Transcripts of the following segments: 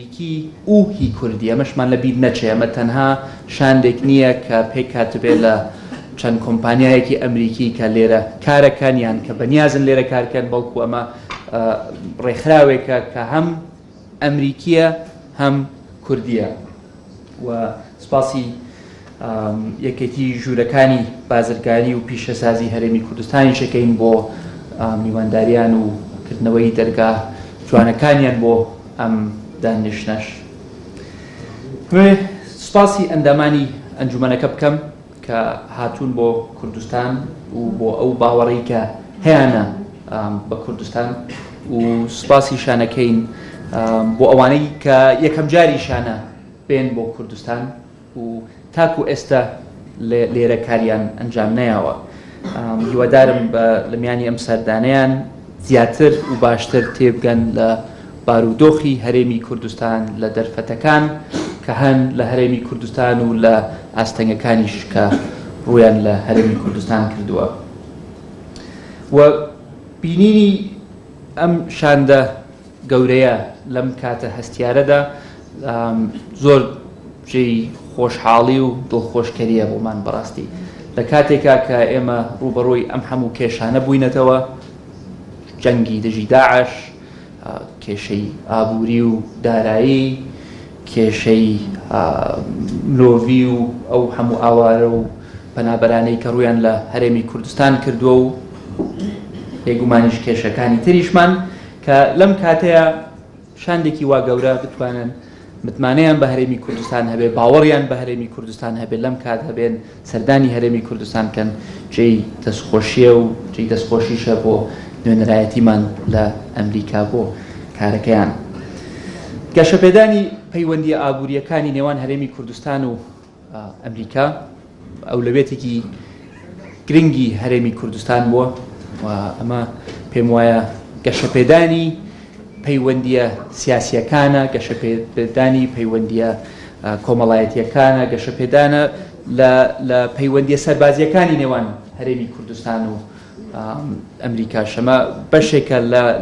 ئەمریکی و هی کوردی، ئەمەشمان لە بیر نەچێ ئەمە تەنها شاندێک نییە کە پێکهاتبێ لە چەند کۆمپانیایەکی ئەمریکی کە لێرە کارەکەن یان کە بەنیازن لێرە کارکەن، بەڵکو ئەمە ڕێکخراوێکە کە هەم ئەمریکییە هەم کوردییە و سپاسی یەکێتی ژوورەکانی بازرگانی و پیشەسازی هەرێمی کوردستانیش ئەکەین بۆ میوانداریان و کردنەوەی دەرگا جوانەکانیان بۆ ئەم دانیشتنەش. ئەمەوێ سوپاسی ئەندامانی ئەنجومەنەکە بکەم کە هاتوون بۆ کوردستان و بۆ ئەو باوەڕەی کە هەیانە بە کوردستان و سوپاسیشانەکەین بۆ ئەوانەی کە یەکەمجاریشانە بێن بۆ کوردستان و تاکو ئێستا لێرە کاریان ئەنجام نەیاوە. هیوادارم بە لە میانی ئەم سەردانەیان زیاتر و باشتر تێبگەن لە بارودۆخی هەرێمی کوردستان، لە دەرفەتەکان کە هەن لە هەرێمی کوردستان و لە ئاستەنگەکانیش کە ڕوویان لە هەرێمی کوردستان کردووە. و بینینی ئەم شاندە گەورەیە لەم کاتە هەستیارەدا زۆر جێی خۆشحاڵی و دڵخۆشکەریە بۆمان بەڕاستی لە کاتێکا کە ئێمە ڕووبەڕووی ئەم هەموو کێشانە بووینەتەوە جەنگی دژی داعش کێشەی ئابووری و دارایی کێشەی مرۆڤی و ئەو هەموو ئاوارە و پەنابەرانەی کە ڕوویان لە هەرێمی کوردستان کردووە و بێگومانیش کێشەکانی تریشمان کە لەم کاتەیە شاندێکی وا گەورە بتوانن متمانەیان بە هەرێمی کوردستان هەبێ، باوەڕیان بە هەرێمی کوردستان هەبێ، لەم کات هەبێن سەردانی هەرێمی کوردستان بکەن، جێی دەستخۆشییە و جێی دەستخۆشیشە بۆ نوێنەرایەتیمان لە ئەمریکا بۆ کارەکەیان. گەشەپێدانی پەیوەندییە ئابوورییەکانی نێوان هەرێمی کوردستان و ئەمریکا ئەولەویەتێکی گرنگی هەرێمی کوردستان بووە و ئەمە پێم وایە گەشەپێدانی پەیوەندیە سیاسیەکانە، گەشەپێدانی پەیوەندیە کۆمەڵایەتیەکانە، گەشەپێدانە لە پەیوەندیە سەربازیەکانی نێوان هەرێمی کوردستان و ئەمریکاش. ئەمە بەشێکە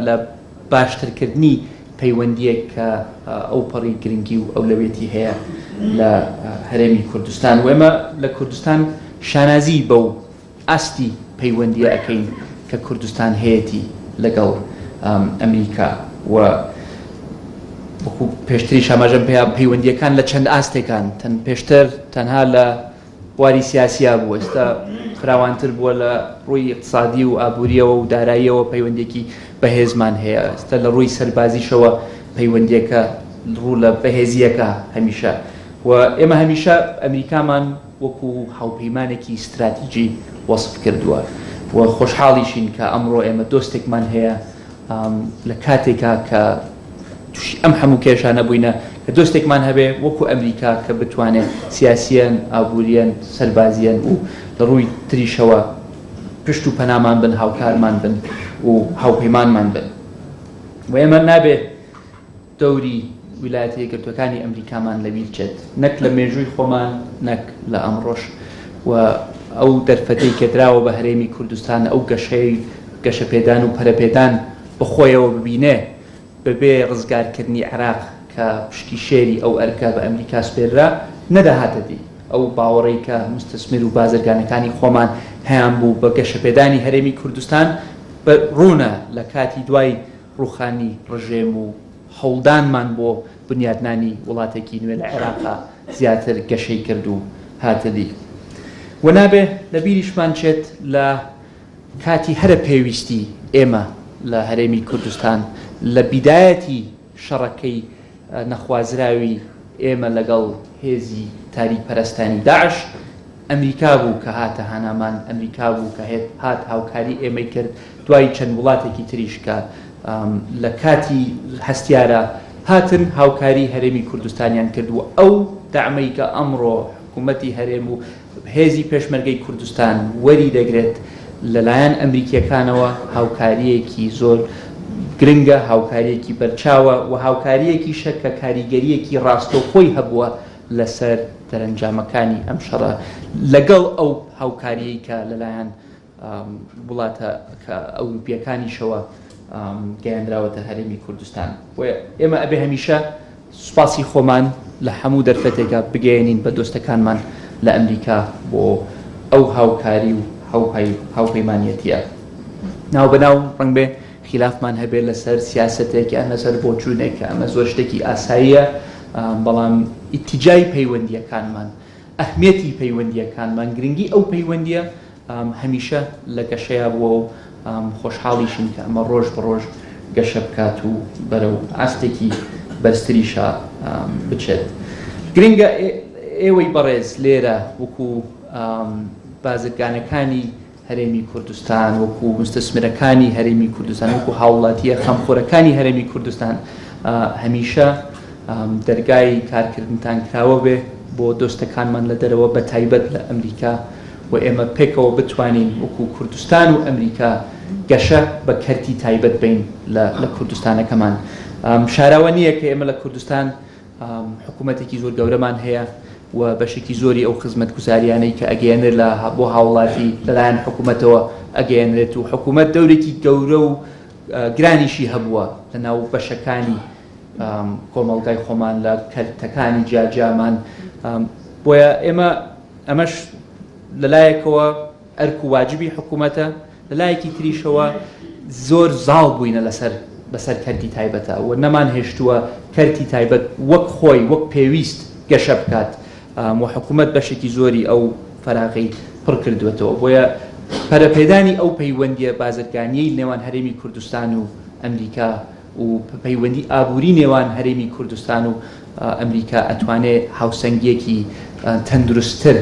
لە باشترکردنی پەیوەندییەک کە ئەوپەڕی گرنگی و ئەولەویەتی هەیە لە هەرێمی کوردستان و ئێمە لە کوردستان شانازی بەو ئاستی پەیوەندیە ئەکەین کە کوردستان هەیەتی لەگەڵ ئەمریکا و وەکو پێشتریش ئاماژەم پێیا پەیوەندیەکان لە چەند ئاستێکان تەن پێشتر تەنها لە بواری سیاسیا بوو، ئێستا فراوانتر بووە لە ڕووی ئیقتسادی و ئابوورییەوە و داراییەوە پەیوەندییەکی بەهێزمان هەیە، ئێستا لە ڕووی سەربازیشەوە پەیوەندییەکە ڕوو لە بەهێزییەکە هەمیشە و ئێمە هەمیشە ئەمریکامان وەکو هاوپەیمانێکی ستراتیجی وەسف کردووە و خۆشحاڵیشین کە ئەمڕۆ ئێمە دۆستێکمان هەیە لە کاتێکا کە توشی ئەم هەموو کێشانە بووینە کە دۆستێکمان هەبێ وەکو ئەمریکا کە بتوانێ سیاسیەن، ئابووریەن، سەربازیەن و لە ڕووی تریشەوە پشت و پەنامان بن، هاوکارمان بن و هاوپەیمانمان بن. و ئێمە نابێ دەوری ویلایەتە یەکگرتووەکانی ئەمریکامان لەبیر چێت، نەک لە مێژووی خۆمان، نەک لە ئەمڕۆش و ئەو دەرفەتەی کە دراوە بە هەرێمی کوردستان، ئەو گەشەی گەشەپێدان و پەرەپێدان بەخۆیەوە ببینێ، بەبێ ڕزگارکردنی عێراق کە پشکی شێری ئەو ئەرکە بە ئەمریکا سپێررا، نەدەهاتە دی. ئەو باوەڕەی کە موستەسمیر و بازرگانەکانی خۆمان هەیانبوو بە گەشەپێدانی هەرێمی کوردستان، بە ڕوونە لە کاتی دوای ڕووخانی ڕژێم و هەوڵدانمان بۆ بنیادنانی وڵاتێکی نوێ لە عێراقا زیاتر گەشەی کرد و هاتە دی. و نابێ لە بیریشمان چێت لە کاتی هەرە پێویستی ئێمە لە هەرێمی کوردستان لە بیدایەتی شەڕەکەی نەخوازراوی ئێمە لەگەڵ هێزی تاریک پەرستانی داعش، ئەمریکا بوو کە هاتە هانامان، ئەمریکا بوو کە هات هاوکاری ئێمەی کرد، دوای چەند وڵاتێکی تریش کە لە کاتی هەستیارا هاتن هاوکاری هەرێمی کوردستانیان کرد و ئەو دەعمەی کە ئەمڕۆ حکوومەتی هەرێم و هێزی پێشمەرگەی کوردستان وەری دەگرێت لەلایەن ئەمریکییەکانەوە هاوکارییەکی زۆر گرنگە، هاوکارییەکی بەرچاوە و هاوکارییەکیشە کە کاریگەرییەکی ڕاستەوخۆی هەبووە لەسەر دەرەنجامەکانی ئەم شەڕە لەگەڵ ئەو هاوکارییەی کە لەلایەن وڵاتە ئەوروپییەکانیشەوە گەیەنراوەتە هەرێمی کوردستان. بۆیە ئێمە ئەبێ هەمیشە. سوپاسی خۆمان لە هەموو دەرفەتێکا بگەیەنین بە دۆستەکانمان لە ئەمریکا بۆ ئەو هاوکاری و هاوپەیمانیەتیە. ناوبەناو ڕەنگبێ خیلافمان هەبێ لەسەر سیاسەتێک یان لەسەر بۆچوونێک کە ئەمە زۆر شتێکی ئاساییە، بەڵام ئیتیجای پەیوەندییەکانمان، ئەهمیەتی پەیوەندییەکانمان، گرنگی ئەو پەیوەندییە هەمیشە لە گەشەیا بووە و خۆشحاڵیشین کە ئەمە ڕۆژ بە ڕۆژ گەشە بکات و بەرەو ئاستێکی بەرزتریشا بچێت. گرنگە ئێوەی بەڕێز لێرە وەکو بازرگانەکانی هەرێمی کوردستان، وەکو موستەسمرەکانی هەرێمی کوردستان، وەکو هاوڵاتییە خەمخۆرەکانی هەرێمی کوردستان هەمیشە دەرگای کارکردنتان کراوە بێ بۆ دۆستەکانمان لە دەرەوە بە تایبەت لە ئەمریکا و ئێمە پێکەوە بتوانین وەکو کوردستان و ئەمریکا گەشە بە کەرتی تایبەت بەین لە کوردستانەکەمان. شاراوە نییە کە ئێمە لە کوردستان حکوومەتێکی زۆر گەورەمان هەیە و بەشێکی زۆری ئەو خزمەتگوزاریانەی کە ئەگەیەنرێت لە بۆ هاوڵاتی لەلایەن حکوومەتەوە ئەگەیەنرێت و حکوومەت دەورێکی گەورە و گرانیشی هەبووە لە ناو بەشەکانی کۆمەڵگای خۆمان لە کەرتەکانی جیاجیامان بۆیە ئێمە ئەمەش لەلایەکەوە ئەرک و واجبی حکوومەتە لەلایەکی تریشەوە زۆر زاڵ بووینە لەسەر بەسەر کەرتی تایبەتە و نەمان هێشتووە کەرتی تایبەت وەک خۆی وەک پێویست گەشە بکات و حکوومەت بەشێکی زۆری ئەو فەراغەی پڕ کردووەتەوە بۆیە پەرەپێدانی ئەو پەیوەندییە بازرگانییەی نێوان هەرێمی کوردستان و ئەمریکا و پەیوەندی ئابووری نێوان هەرێمی کوردستان و ئەمریکا ئەتوانێ هاوسەنگیەکی تەندروستتر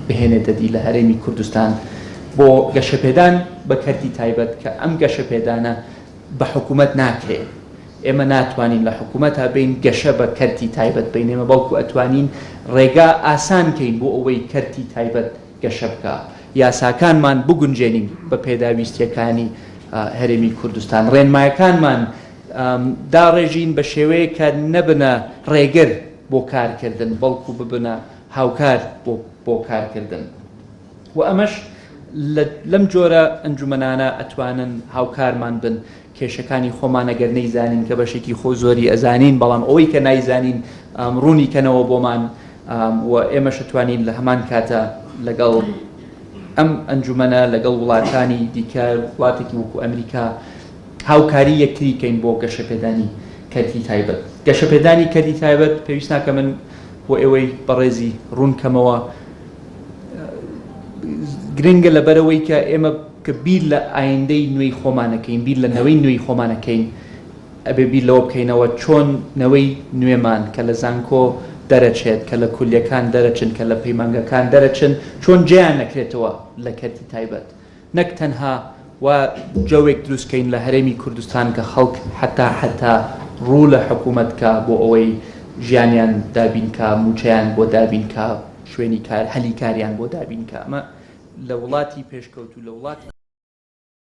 بهێنێتە دی لە هەرێمی کوردستان بۆ گەشەپێدان بە کەرتی تایبەت کە ئەم گەشەپێدانە بە حکوومەت ناکرێ ئێمە ناتوانین لە حکوومەتا بین گەشە بە کەرتی تایبەت بین ئێمە بەڵکو ئەتوانین ڕێگا ئاسان کەین بۆ ئەوەی کەرتی تایبەت گەشە بکا، یاساکانمان بگونجێنین بە پێداویستییەکانی هەرێمی کوردستان، ڕێنمایەکانمان داڕێژین بە شێوەیەک کە نەبنە ڕێگر بۆ کارکردن، بەڵکو ببنە هاوکار بۆ کارکردن و ئەمەش لەم جۆرە ئەنجومەنانە ئەتوانن هاوکارمان بن کێشەکانی خۆمان ئەگەر نەیزانین کە بەشێکی خۆ زۆری ئەزانین بەڵام ئەوەی کە نایزانین ڕوونی کەنەوە بۆمان و ئێمەش ئەتوانین لە هەمان کاتە لەگەڵ ئەم ئەنجومەنە لەگەڵ وڵاتانی دیکە وڵاتێکی وەکو ئەمریکا هاوکاری یەکتری کەین بۆ گەشەپێدانی کەرتی تایبەت گەشەپێدانی کەرتی تایبەت پێویست ناکە من بۆ ئێوەی بەڕێزی ڕوون کەمەوە گرنگە لەبەرەوەی کە ئێمە کە بیر لە ئایندەی نوێی خۆمان ئەکەین، بیر لە نەوەی نوێی خۆمان ئەکەین، ئەبێ بیر لەوە بکەینەوە چۆن نەوەی نوێمان کە لە زانکۆ دەرەچێت، کە لە کولیەکان دەرەچن، کە لە پەیمانگاکان دەرەچن، چۆن جێیان نەکرێتەوە لە کەرتی تایبەت. نەک تەنها وا جەوێک دروست کەین لە هەرێمی کوردستان کە خەڵک حەتا حەتا ڕوو لە حکوومەت کا بۆ ئەوەی ژیانیان دابین کا، مووچەیان بۆ دابین کا، شوێنی کار، هەلی کاریان بۆ دابین کا. ئەمە لە وڵاتی پێشکەوتوو، لە وڵاتی.